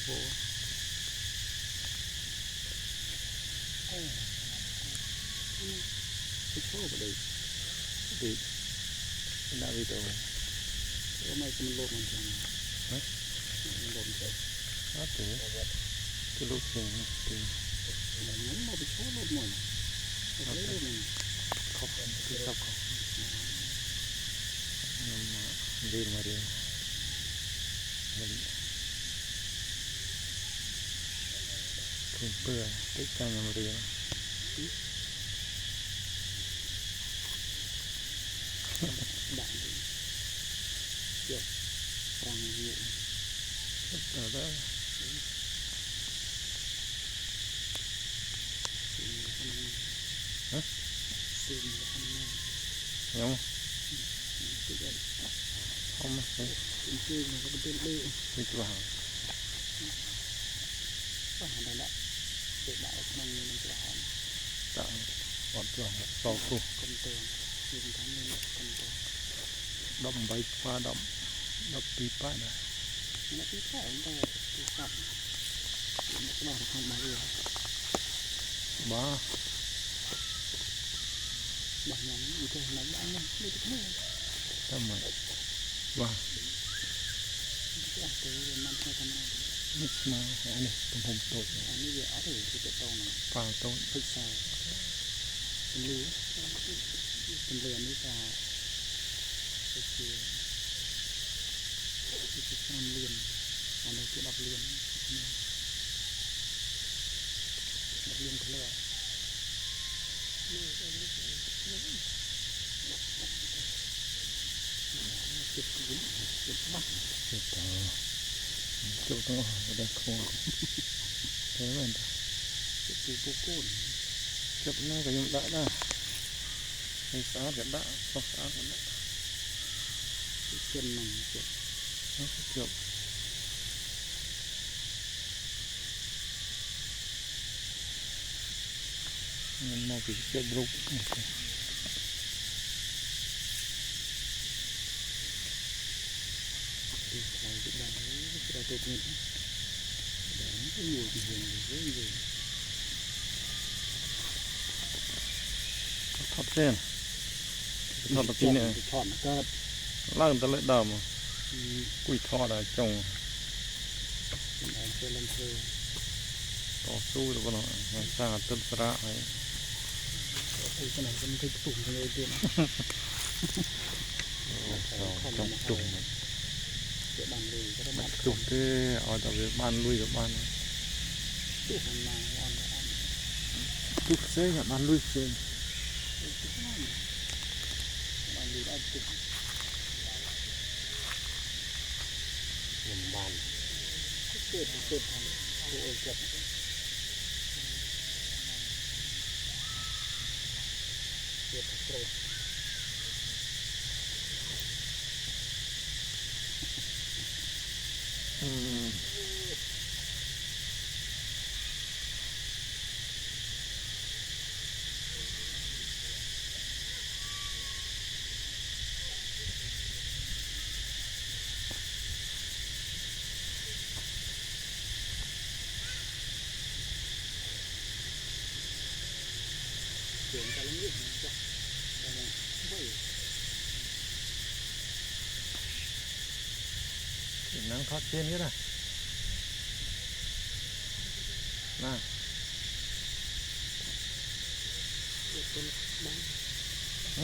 ໂອ້ ໂອ້ ໄປໂຊບໍ່ໄດ້ ໄປດາວິດເອົາ ເອົາໄມ້ກະມັນໂລດມັນຈັ່ງ ຮະ ມັນໂລດມັນ ອາເຕີ ຈະໂລດເຊ ມັນບໍ່ໄປໂຊໂລດມັນ ໂລດມັນ ເຂົາ ໂທລະສັບເຂົາ ນຳມາ ເລນມາເຣວ ເຫັນ ເຄມເປີ ເຕະຈັງຍາມເລນ ບາງທີ ເກັບ ຟັງຢູ່ ເກັບແລ້ວເດີ ຮະ ຫຍັງ ເອົາມາໃສ່ ເປັນເກງແລ້ວກໍເປັນເບ ເປັນຈຸຫາ ວ່າຫັ້ນແຫຼະ ເຕະບາດແລ້ວຂະໜ່ອງນີ້ມັນຈະວ່າ ຈະອອດຈອງຊອກກູ ກັນເຕີນ ທີ່ມັນທຳນີ້ກັນເຕີນ ດອກໃບປາ ດອກ ດອກປີປານະ ມັນປີປາ ມັນໄດ້ປີສັບ ມັນກໍວ່າທາງມາເອ ບ້າ ບ້າຫຍັງ ອີກແຕ່ໃນບ້ານນີ້ມີແຕ່ຂະໜົມ ທຳໄມ ວ່າ It's nice ອັນນີ້ເປັນໂຮມໂຕດ ອັນນີ້ເວອາເທີທີ່ຈະຕ້ອງນຳ ປາໂຕດ ປຶກສາ ສຳລີ ສຳລີອັນນີ້ກະ ໂອເຄ ນີ້ຄືສາມຫຼ່ຽມ ອັນນີ້ຄືດອກຫຼ່ຽມ ດອກຫຼ່ຽມທະເລີ ເກັບປູນ ເກັບບັກ ເກັບຕັງ ເກັບຕັງ ບໍ່ໄດ້ຄົງ ແທ້ແມ່ນຕາ ເກັບປູປູໂກນ ເກັບໜ້າກໍຍັງດະນະ ໃຫ້ສະອາດກໍດະ ບໍ່ສະອາດກໍດະ ເກັບນຳ ເກັບ ເອົາ ເກັບ ມັນມາຄືເກັບລຸກ ທອດເສັ້ນ ທອດປະຕີນີ້ ທອດເກີດ ລ້າງແຕ່ເລືອດດຳ ອືມ ກຸ້ຍທອດອະ ຈົ່ງ ເປັນອັນເຊີນລຳເຊີ ຕໍ່ສູ້ແລ້ວບໍ່ເນາະ ຍັງສ້າງຕົ້ນສະລະໃຫ້ ໂອ້ຍ ຂະໜາດມັນຄືຕຸ່ມເລີຍເດ ໂອ້ ສອງ ສອງຕຸ່ມ ເວບານລຸຍກໍຕ້ອງ ມັນຕຸ່ມເດ້ ເອົາແຕ່ເວບານລຸຍກັບບ້ານ ຕຸ່ມມັນມາອ່ອນ ຕຸ່ມເຊຍ ບ້ານລຸຍເຊຍ ບ້ານລຸຍເອົາຕຸ່ມ ເງິນບ້ານ ເສດ ເສດ ໂອ້ຍ ເກັບ ເກັບໂຕ ອືມ. ນັ່ງທອດເຊນກໍໄດ້ ນະ ຫຶ? ອ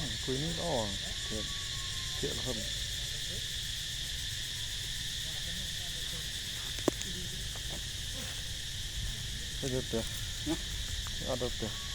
ືມ ຄຸຍນີ້ກໍອອກ ເຂດ ເຂດລະເຮີ້ມ ເຮັດເດີ ຫຶ? ເອົາເດີ.